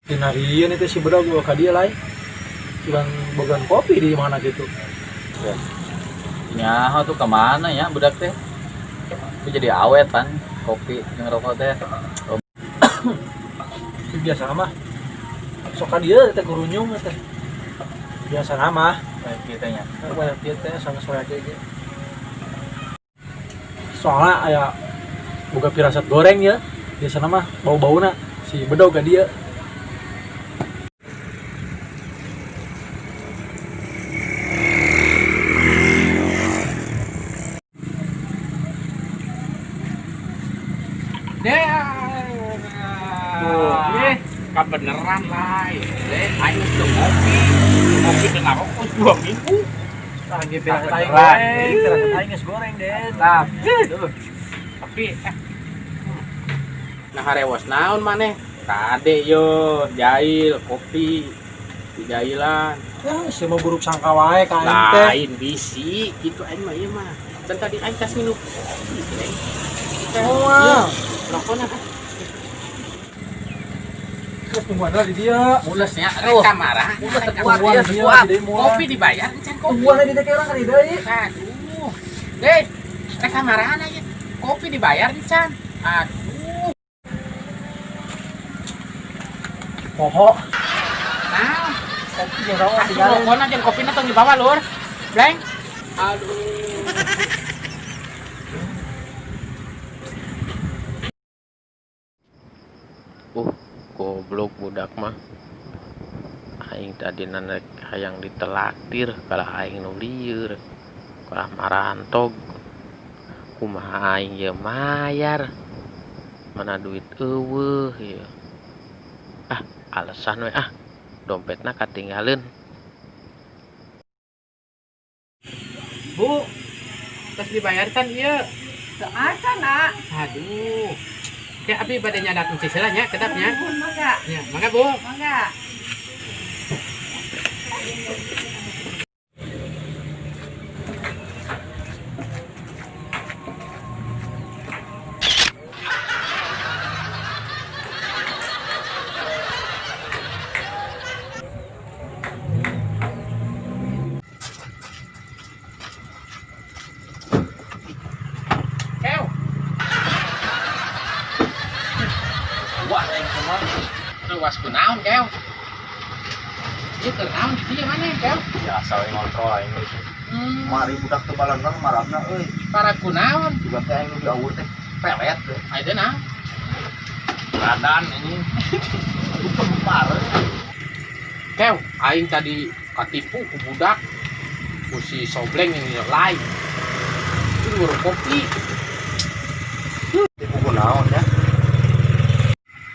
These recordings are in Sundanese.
Dinarian itu si bedog gua ka dieu lain. Cuman bogan kopi di mana gitu. Nyaho tuh kemana ya budak teh? Itu jadi awet pan kopi jeung rokok teh. Itu biasa mah. Sok ka dieu teh kurunyung teh. Biasa mah. Kayak kitu nya. Banyak kieu teh sama soya kieu ge. Soalnya aya boga pirasat goreng ya. Biasana mah bau-bauna si bedog ka dieu. Eh, kebeneran lah. Eh, aing geus ngopi. Ngopi teu ngarokok 2 minggu. Tah ge pirasat aing Kabeneran. goreng, pirasat aing geus goreng, Den. Mantap. Tapi eh nah harewos naon maneh? Kade yo, jahil, kopi, dijailan. Ya, si mah buruk sangka wae ka aing teh. Lain bisi gitu aing mah ieu mah. Dan tadi aing tas minum kopi, Neng. Moal. Rokona Terus tungguan lah di dia. Mulesnya rek kamara. Mules Rek tekuat kamara. ya, tekuat. Kopi dibayar encan kopi. Tungguan lah di teh orang kali deui. Aduh. Deh, rek kamarahan aja. Kopi dibayar encan. Aduh. Poho. Nah, Kopi jeung rokok aduh, tinggalin. rokona jeung kopina tong dibawa lur. Bleng. Aduh. Goblok budak mah. Aing tadi rek hayang ditelaktir kalah aing nu lieur. Kalah marantog. Kumaha aing ieu mayar? Mana duit eueuh ieu. Ah, alasan we ah. Dompetna katinggaleun. Bu, terus dibayar kan ieu. Teu acan, nak. Aduh. Kayak abi bade nyandak heula nya kedap nya. Nuhun, mangga. Ya, mangga Bu. Mangga. Kew. Wah, aing kumaha. Luas kunaon, Kew? Ieu keur naon di dieu maneh, Kew? Biasa we ngontrol aing geus. Mari budak teu balener marabna euy. Para kunaon? Juga teh aing nu diawur teh pelet teh. Aya teh naon? Radan ini. Aduh kempar. Kew, aing tadi katipu ku budak. Ku si Sobleng yang lain. Itu warung kopi. Tipu kunaon ya?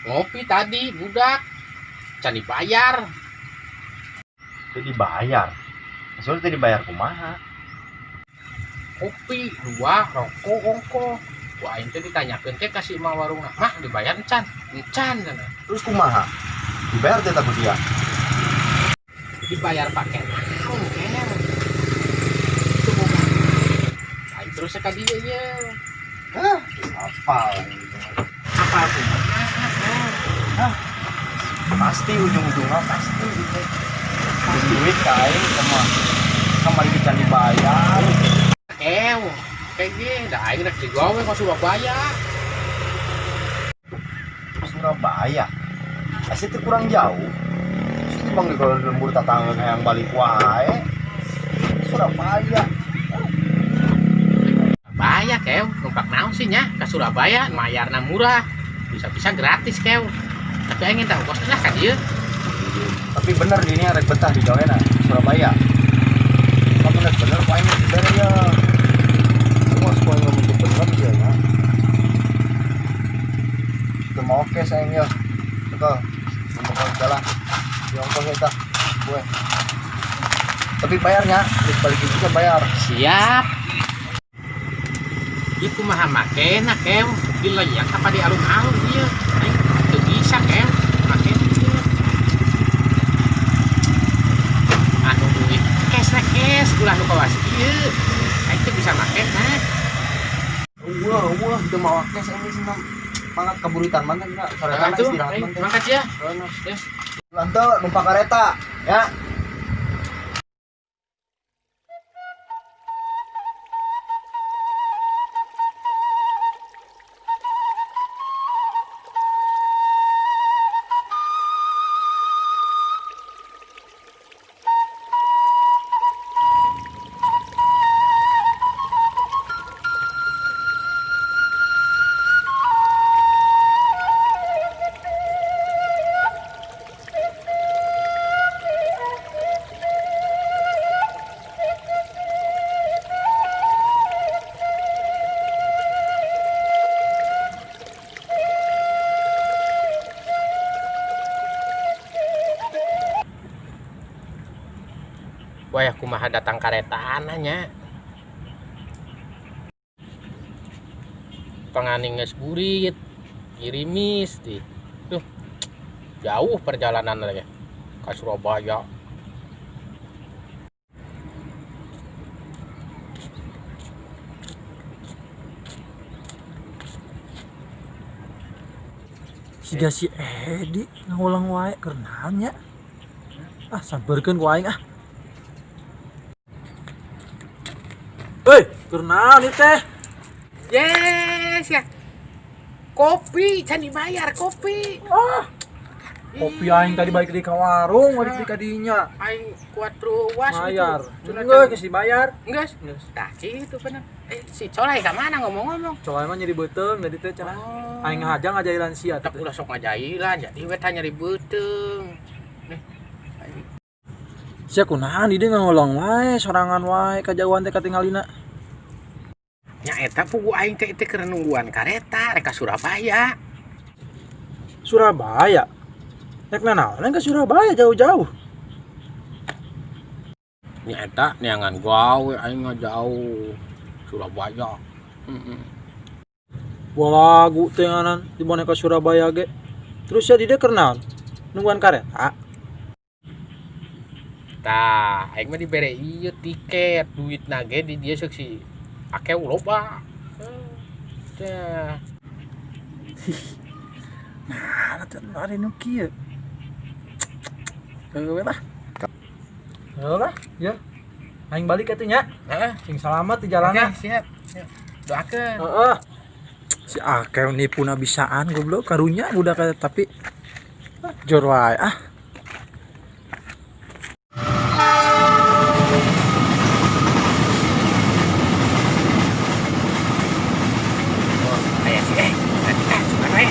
Ngopi tadi budak. Can dibayar. Teu dibayar. Maksudnya teu dibayar kumaha? Kopi dua, rokok ongko. Wah, aing teh ditanyakeun teh ka si imah warungna. Mak dibayar encan? Encan cenah. Terus kumaha? Dibayar teh ku sia? Dibayar pakai naon, Kew? Itu boga. Aing terus ka dieu ye. Hah, apal aing. Apa kumaha? Hah? Pasti ujung-ujungnya pasti gitu. Duit ka aing sama sama can dibayar. Make ge, da aing rek digawe ka Surabaya. Surabaya. Asa itu kurang jauh. Sini bang di kalau lembur tatangga hayang balik wae. Surabaya. Surabaya kew, numpak naon sih nya ka Surabaya, mayarna murah. Bisa-bisa gratis kew. Tapi aing tahu kos lah ka dieu. Tapi bener ini rek betah di gawena Surabaya. Kamu bener bener kok aing bener ya. Awas kok aing ngomong bener sih ya. Itu mau oke sayang ya. Betul. Mau jalan. Di ongkos eta. Gue. Tapi bayarnya, balikin juga bayar. Siap. Ieu kumaha makena kew, dileyak apa di alun-alun ieu? Aing teu bisa kew, makena ieu. Anu duit cash na cash, ulah nu kawas ieu. Aing teu bisa makena. Wah, wah, itu mau oke saya ini senang. Mangkat kaburitan mana enggak? Sore Nah, tuh, istirahat aing mana. mangkat ya. Ya. Lanto numpak kereta, ya. Wah, kumaha datang karetaan nya. Penganing geus burit, girimis di. Duh. Jauh perjalanan lagi ke Surabaya. Siga si Edi ngulang wae keur naon nya. Ah, sampeurkeun ku aing ah. Hei, keur naon ieu teh? Yes ya. Kopi, can dibayar kopi. Ah. Kopi aing tadi balik di ka warung, balik di ka dinya. Aing kuat ruas Bayar. gitu. Enggak, geus dibayar. Enggak. Geus. Tah gitu bener. Eh, si Colai ka mana ngomong-ngomong? Colai mah nyeri beuteung tadi teh cenah. Oh. Aing ngajang ngajailan sia Tak teh. ulah sok ngajailan, jadi we tah nyeri beuteung. Nih. Sia kunaon di dieu ngolong wae, sorangan wae kajauhan teh katingalina. Nya eta pugu aing teh teh keur nungguan kareta rek ka Surabaya. Surabaya. Rek nanaon ke Surabaya jauh-jauh. Nya eta neangan gawe aing ngajauh Surabaya. Heeh. Wah lagu teh nganan di boneka Surabaya ge. Terus ya di dieu keur naon? Nungguan kareta. Tah, aing mah dibere ieu tiket, duit nage di dieu seuk si akeh loba. Tah. Nah, teh ari nu kieu. Heueuh lah. Heueuh lah, ya. Aing balik atuh nya. Heeh. Sing selamat di jalanan. Oke, siap. Siap. Doakeun. Heeh. Si Akew nipuna bisaan goblok karunya budak eta, tapi jor wae ah. Aya si eh. Ah, suka we.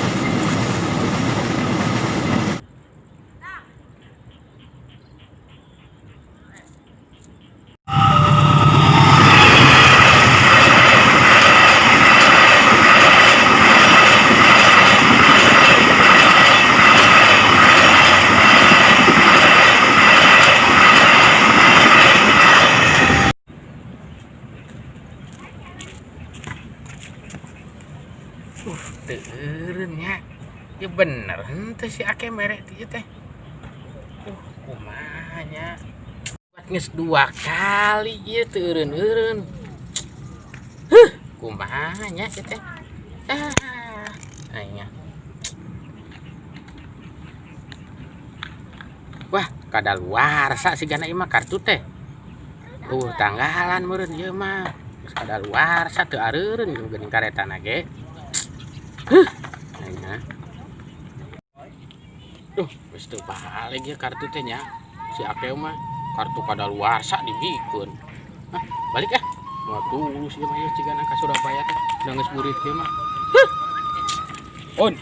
Teu eureun nya. Ya bener henteu si Ake mere ti ieu teh. Kumaha nya. Geus dua kali ieu teu eureun-eureun. Huh, kumaha nya ieu teh. Ah, aing nya. Wah, kadaluarsa sigana ieu mah kartu teh. Tanggalan meureun ieu mah. Geus kadaluarsa teu areureun geuning karetana ge. Huh. Nya. Duh, geus teu balik ya kartu teh nya. Si Akeu mah kartu kadaluarsa dibikeun. Ah, balik ah. Moal tulus ieu mah, ieu cigana ka Surabaya teh. Da geus burit kieu mah. Huh. On.